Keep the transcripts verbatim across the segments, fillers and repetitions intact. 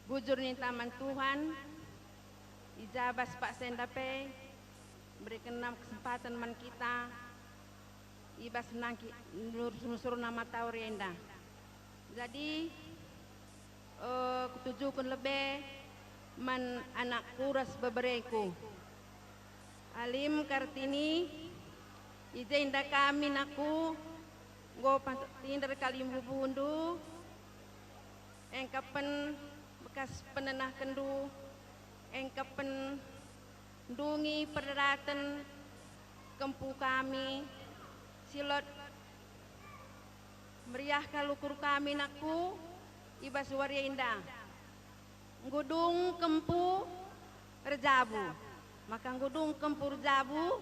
Bujur ninta man Tuhan, i ja bas paksa enda pe, iberekenNa kesempatan man kita, i bas nangkih nusur-nusurna matawari enda. Jadi, eh, kutujuken lebe man anakku ras bebereku. Alim Kartini, i jenda kami nakku, enggo pansuk tinder kalimbubundu, engkapen bekas penenahkenndu, engkapen ndungi perdaraten kempu kami, si lot meriah kal ukur kami nakku i bas wari enda. Enggo dung kempu erjabu, maka enggo dung kempu erjabu,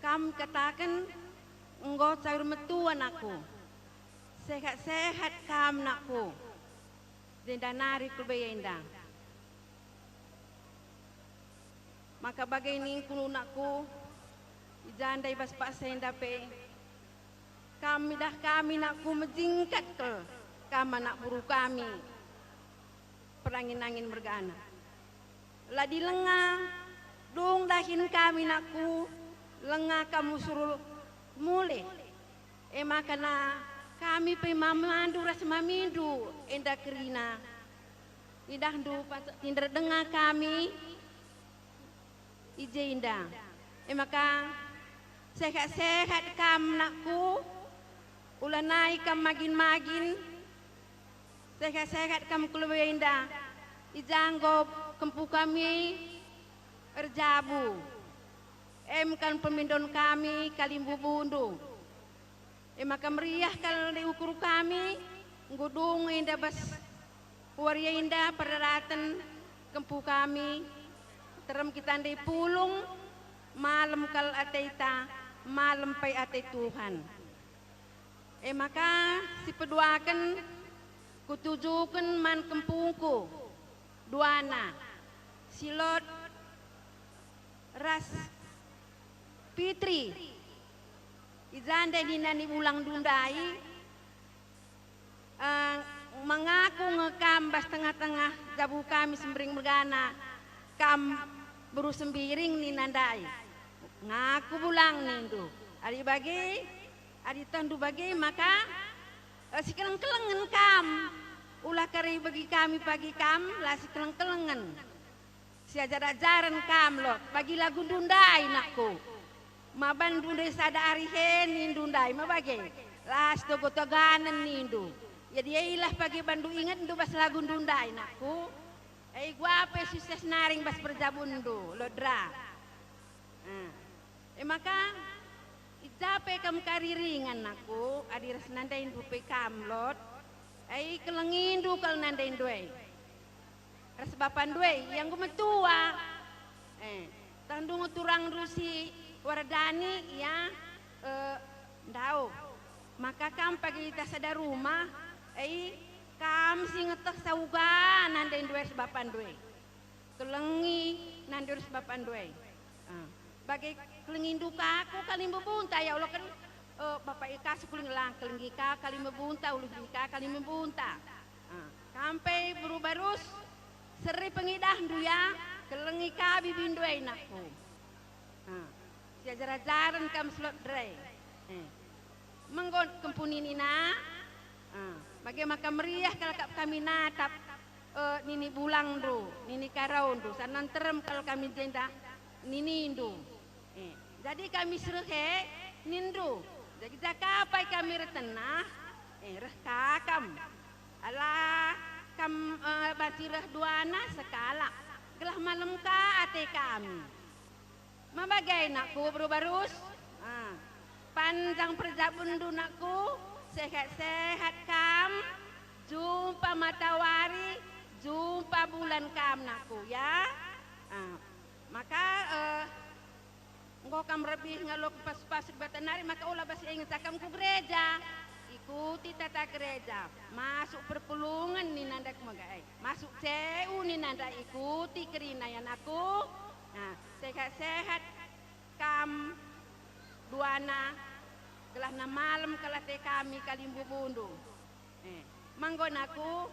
kam kataken enggo cawir metua nakku. Sehat-sehat kam nakku, jenda nari ku lebe enda. Maka bage ningku nakku, i jenda i bas paksa enda pe, kam idah kami nakku mejingkat kal kam anak beru kami, perangin-angin mergana. La dilenga, dung dahin kami nakku, lenga kam usur mulih. E maka na kami pe mamandu ras mamindu enda kerina. Idahndu pansuk tinder denga kami i jenda. E maka, sehat-sehat kam nakku, ulanai kam magin-magin, sehat-sehat kam ku lebe enda, i ja enggo kempu kami erjabu, em kan pemindon kami kalimbubundu. E maka meriah kal ukur kami, enggo dung enda bas wari enda perdaraten kempu kami, terem kita ndai pulung, malem kal ateta, malem pe ate Tuhan. E maka si peduaken kutujuken man kempungku, duana, si lot ras Fitri. I ja ndai nina ni bulangndu ndai, eh, mengaku nge kam bas tengah-tengah jabu kami Sembiring mergana, kam beru Sembiring nina ndai. Ngaku bulang nindu. Adi bage, adi tehndu bage maka, eh, sikeleng-kelengen kam. Ulah kari bagi kami pagi kam, la sikeleng-kelengen. Siajar-ajaren kam lot, bagi lagundu ndai, nakku. Ma bandu ndai sada ari he nindu ndai, ma bage. La sitogo-toganen nindu. Jadi ilah pagi bandu ingetndu bas lagundu ndai, nakku. E, gua pe sukses naring bas perjabunndu, lot dera. Ah. E maka, i ja pe kam kari ringan, nakku, adi ras nandaindu pe kam lot, ai kelengindu kal nandaindu e. Ras bapandu e, ia enggo metua. Eh, tehndu nge turangndu si wardani, ia, eh, ndauh. Maka kam pagi tah sada rumah, ai kam si ngeteh sauga nandaindu e ras bapandu e. Kelengi nandaindu ras bapandu e. Ah. Bage kelengindu ka aku kalimbubunta, ya Allah, kan, eh, bapa i ka si kelengi, la kelengi ka kalimbubunta, ulu kelengi ka kalimbubunta. Ah. Kam pe beru Barus, seri pengidahndu, ya, kelengi ka bibindu e, nakku. Ah. Siajar-ajaren kam si lot dera. Eh. Menggo kempu ninina, ah, bage maka meriah kal kap kami natap, eh, nini bulangndu, nini karaundu, sanga nterem kal kami jenda ninindu. Eh, jadi kami si reh e ninndu, jadi ja ka pe kami reh tenah, eh, reh ka kam. Ala kam, eh, banci reh duana sekalak, gelah malem ka ate kami. Ma bage, nakku, beru Barus? Ah. Panjang perjabunndu, nakku, sehat-sehat kam, jumpa matawari, jumpa bulan kam, nakku, ya. Ah. Maka, eh, enggo kam rebih ngalo ku pasu-pasu Dibata nari, maka ola bas ia ngenca kam ku gereja. Ikuti tata gereja, masuk perpulungen nina ndai ku mega e. Masuk C U nina ndai, ikuti kerina, ya, nakku. Nah, sehat-sehat kam duana, gelahna malem kal ate kami kalimbubundu. Eh, menggo, nakku,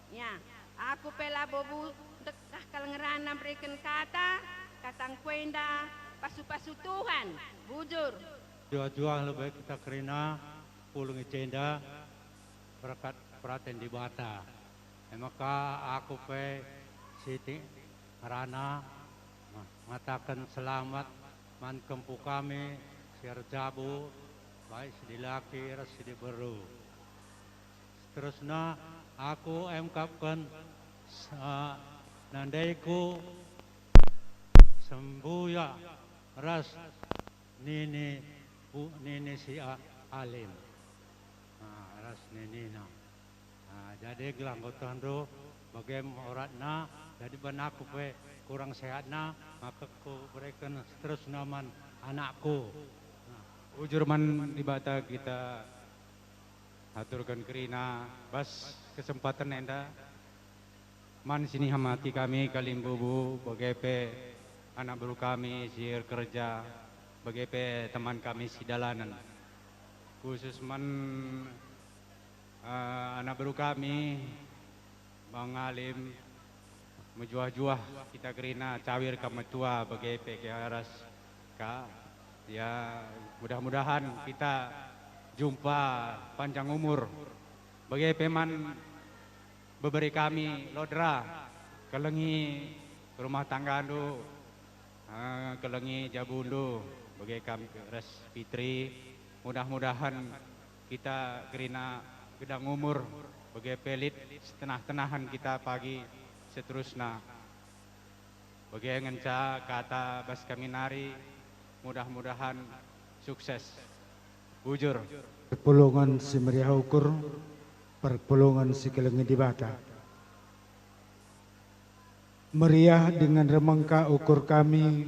ya. Aku pe labo bu-, ndekah kal ngerana mereken kata, katangku enda pasu-pasu Tuhan, bujur. Juah-juah lebe kita kerina pulung i jenda berkat peraten Dibata. E maka aku pe sitik ngerana ngataken selamat man kempu kami si erjabu, baik si dilaki ras si diberu. Seterusna aku emkapken, eh, nandaiku sembuyak ras nini, bu-, nini si a-, alim. Ah, ras ninina. Ah, jadi gelah enggo tehndu bage oratna, jadi ban aku pe kurang sehatna, maka kubereken seterusna man anakku. Ah. Bujur man Dibata kita aturken kerina bas kesempaten enda. Man si nihamati kami kalimbubu, bage pe anak beru kami si erkerja, bage pe teman kami si dalanen. Khusus man, eh, anak beru kami, Bang Alim, mejuah-juah kita kerina cawir kam metua bage pe ras ka. Ya, mudah-mudahan kita jumpa panjang umur. Bage pe man bebere kami, Lodra, kelengi rumah tanggandu, eh, kelengi jabundu, bage kami ras Fitri. Mudah-mudahan kita kerina gedang umur, bage pe lit setenah-tenahen kita pagi seterusna. Bage ngenca kata bas kami nari, mudah-mudahan sukses. Bujur. Perpulungen si meriah ukur, perpulungen si kelengi Dibata. Meriah dingen remengka ukur kami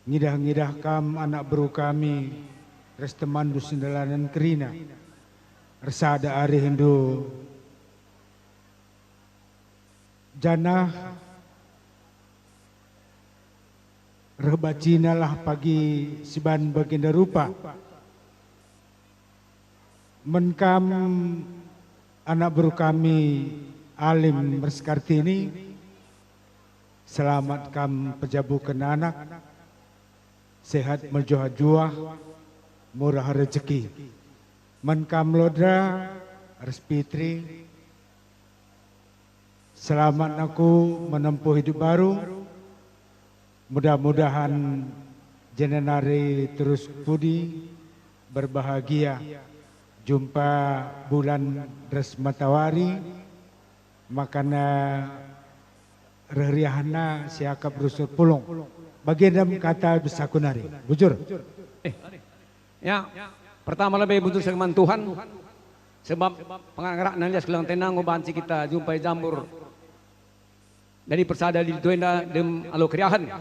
ngidah-ngidah kam anak beru kami ras temanndu si ndalanen kerina. Ersada arihndu, janah reh bacinalah pagi siban bagenda rupa. Men kam anak beru kami Alim ras Kartini, selamat kam pejabuken anak, sehat mejuah-juah, murah rejeki. Men kam Lodra ras Fitri, selamat aku menempuh hidup baru. Mudah-mudahan jenari terus pudi, berbahagia, jumpa bulan ras matawari, makana reh riahna siakap rusur pulung. Bagenda me kata besaku nari. Bujur. Eh, ya, pertama lebe bujur seman Tuhan, sebab pengarak-arak nalias gelang tena enggo banci kita jumpai jambur. Jadi persada di tuenda dem alo keriahen.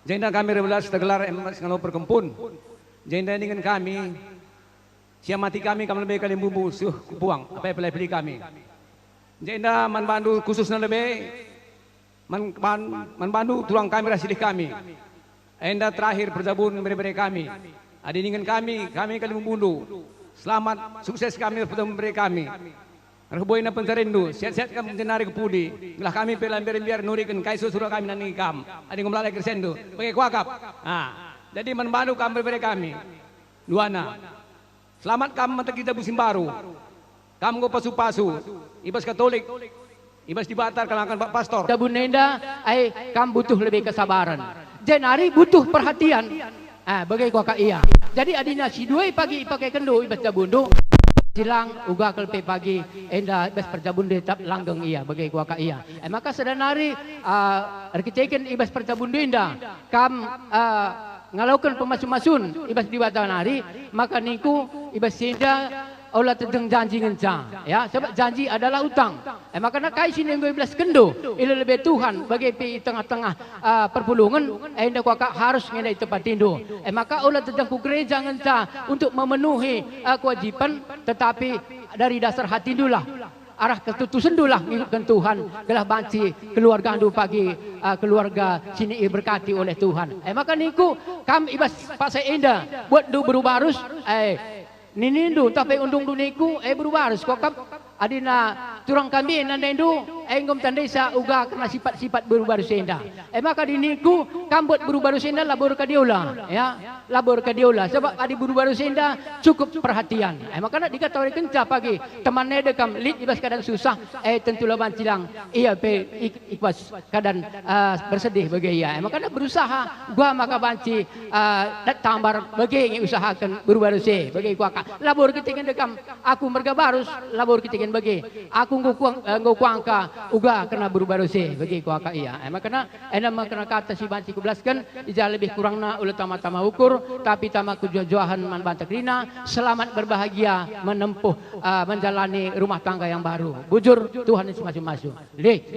Jenda kami rebelas tegelar emas ngalo perkempun. Jenda ningen kami, siamati kami kam lebe kalimbubu suh kupuang, apai pelai peli kami. Jenda man bandu khususna lebe, man, man, man bandu tulang kami ras silih kami. Enda terakhir perjabun bere-bere kami. Adi ningen kami, kami kalimbubundu. Selamat, sukses kami perjabun bere kami. Reh buena pencarinndu, sehat-sehat kam jenari ke pudi. Gelah kami pe la mbiar-mbiar nuriken kai sura-sura kami nandangi kam. Adi enggo melalai kersenndu, bage kuakap. Ah, jadi man bandu kam bere-bere kami. Duana. Selamat kam mateki jabu si mbaru. Kam enggo pasu-pasu, i bas Katolik, i bas Dibata erkalaken Pak Pastor. Jabun enda, ai kam butuh lebe kesabaren. Jenari butuh perhatian. Ah, bage kuakap ia. Jadi adina si dua pagi ipakekenndu i bas jabundu, silang uga kal pe pagi enda i bas perjabundu tetap langgeng ia, bage kuakap ia. Eh, maka sada nari, ah, erkiteken i bas perjabundu enda, kam, ah, ngaloken pemasu-masun i bas Dibata nari, maka ningku i bas si enda ola tedeng janji ngenca, ya, sebab janji adalah utang. Eh, makana kai si enggo ibelaskenndu i lebe Tuhan bage pe i tengah-tengah, ah, perpulungen, eh, enda kuakap harus ngena itepatindu. Eh, maka ola tedeng ku gereja ngenca untuk memenuhi, ah, kewajiben, tetapi dari dasar hatindulah. Arah ketutusenndulah ngikutken Tuhan, gelah banci keluargandu pagi, ah, keluarga si iberkati oleh Tuhan. Eh, maka ningku, kam i bas paksa enda, buatndu beru barus, eh, ninindu ntah pe undungndu ningku, eh, beru barus kuakap, adina turang kami nandaindu, enggo mtandesa uga kerna sipat-sipat beru-beru si enda. E maka niniku, kam buat beru-beru si enda labo erkadiola, ya, labo erkadiola. Sebab adi beru-beru si enda cukup perhatian. E maka dikatakenca pagi teman enda kam lit i bas keadaan susah, e tentu la banci lang ia pe i, i bas keadaan, eh, bersedih bage ia. E maka berusaha gua maka banci, eh, dat tambar bage nge usahaken beru-beru si bage kuakap. Labo erkiteken dekam, aku merga barus, labo erkiteken bage. Aku enggo kuang-, eh, enggo kuangka uga kerna beru-beru si bage kuakap ia. E maka enda me kerna kata si banci kubelasken, i ja lebih kurangna ula tama-tama ukur, tapi tama kejuah-juahen man banta kerina. Selamat berbahagia menempuh, eh, menjalani rumah tangga yang baru. Bujur, Tuhan Yesus masu-masu. Lit.